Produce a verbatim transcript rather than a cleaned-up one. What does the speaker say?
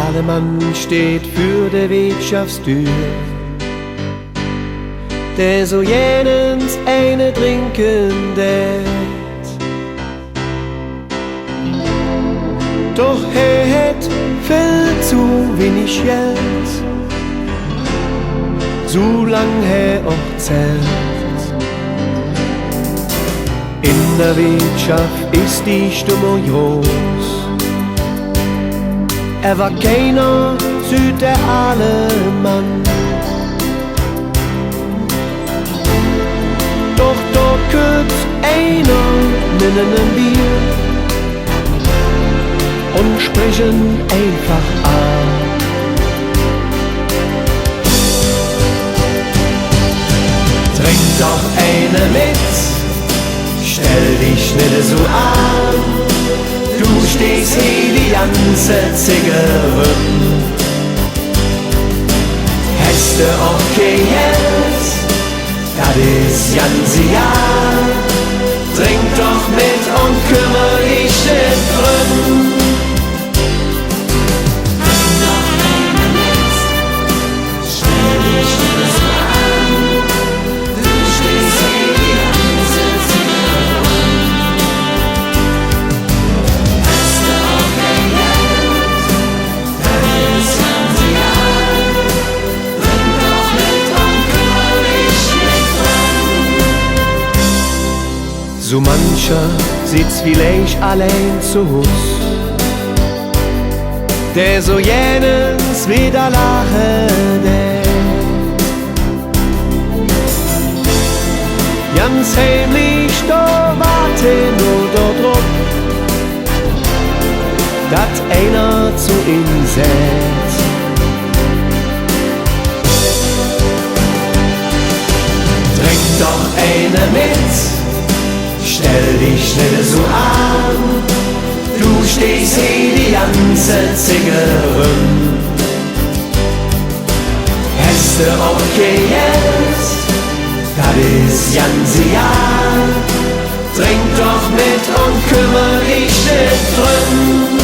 Alle Mann steiht vür de Weetschaffsdür, dä su gään ens eine drinke dät. Doch hä hät vill zo winnig Geld, su lang hä och zällt. En der Weetschaff es die Stemmung groß, ävver keiner süht der aale Mann. Doch do kütt einer met enem Bier un sprich en einfach aan. Drink doch eine met, stell dich nit su aan. Do steiht hee die ganze Zigg eröm. Häs de och kei Geld, dat es ganz egal. Drink doch met un kümmer dich nit dröm. Su mancher sitz villeich allein zo Hus, dä su gään ens widder laache dät. Ganz heimlich, do waad hä nor dodrop, dat einer zo im säht: Drink doch eine met, stell dich nit su aan. Do steiht hee die ganze Zigg eröm. Häs de och kei Geld, dat es ganz egal. Drink doch met un kümmer dich nit dröm.